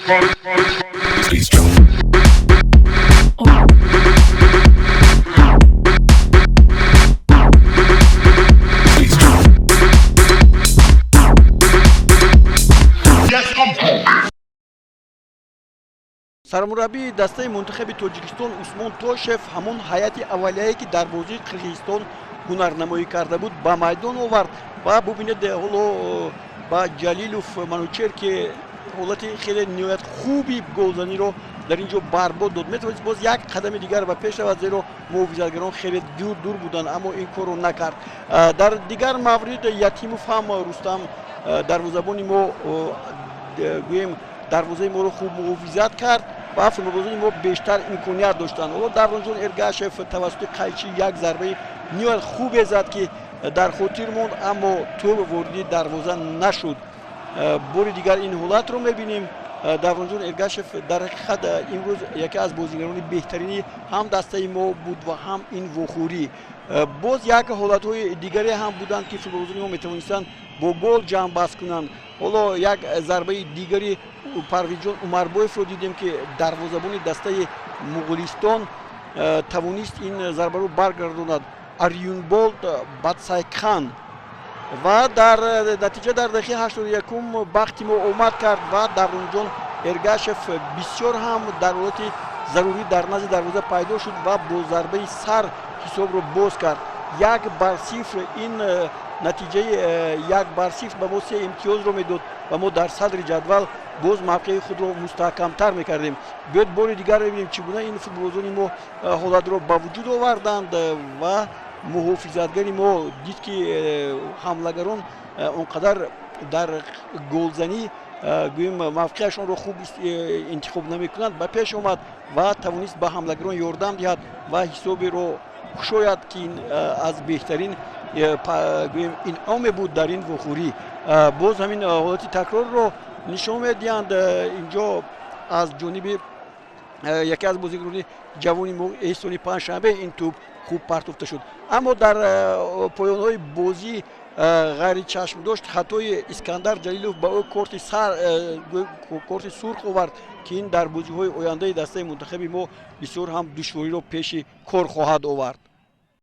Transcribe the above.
Please don't. Please don't. Сармураббии дастаи мунтахаби Тоҷикистон Усмон Тошев ҳамон ҳайати аввалияе, ки дар бозии Қирғизистон ҳунарнамоӣ карда буд, ба майдон овард. Ва бубинед, ҳоло ба Ҷалилов Манучер, ки ҳолати хеле ниҳоят хуби голзаниро дар ин ҷо барбод дод. Метавонист боз як қадами дигар ба пеш равад, зеро муҳофизатгарон хеле дур дур буданд, аммо ин корро накард. Дар дигар маврид Ятимов ҳам, Рустам, дарвозабони мо, гӯем, дарвозаи моро хуб муҳофизат кард ва футболбозони мо бештар имконият доштанд. Ҳоло Давронҷон Эргашев тавассути қайчи як зарбаи ниҳоят хубе зад, ки дар хотир монд, аммо тӯб вориди дарвоза нашуд. Бори дигар ин ҳолатро мебинем. Давронҷон Эргашев дар ҳақиқат имрӯз яке аз бозигарони беҳтарини ҳам дастаи мо буд ва ҳам ин вохӯрӣ. Боз як ҳолатҳои дигаре ҳам буданд, ки футболбозони мо метавонистанд бо гол ҷамъбаст кунанд. Ҳоло як зарбаи дигари Парвизҷон Умарбоевро дидем, ки дарвозабони дастаи Муғулистон тавонист ин зарбаро баргардонад, Арюнболд Батсайкхан. Ва дар натиҷа дар дақиқаи 81-ум бахти мо омад кард ва Давронҷон Эргашев бисёр ҳам дар ҳолати зарурӣ дар назди дарвоза пайдо шуд ва бо зарбаи сар ҳисобро боз кард, 1-0. Ин натиҷаи 1-0 ба мо се имтиёзро медод ва мо дар садри ҷадвал боз мавқеи худро мустаҳкамтар мекардем. Биёед, бори дигар мебинем, чӣ гуна ин футболбозони мо ҳолатро ба вуҷуд оварданд ва муҳофизатгари мо дид, ки ҳамлагарон он қадар дар голзанӣ, гӯем, мавқеашонро хуб интихоб намекунанд, ба пеш омад ва тавонист ба ҳамлагарон ёрдам диҳад ва ҳисоберо кушояд, ки ин аз беҳтарин, гӯем, инъоме буд дар ин вохӯрӣ. Боз ҳамин ҳолати такрорро нишон медиҳанд. Инҷо аз ҷониби яке аз бозигарони ҷавони мо, Эҳсони Панҷшанбе, ин тӯб хуб партофта шуд, аммо дар поёнҳои бозӣ ғайричашмдошт хатои Искандар Ҷалилов ба ӯ корти сар, корти сурх овард, ки ин дар бозиҳои ояндаи дастаи мунтахаби мо бисёр ҳам душвориро пеши кор хоҳад овард.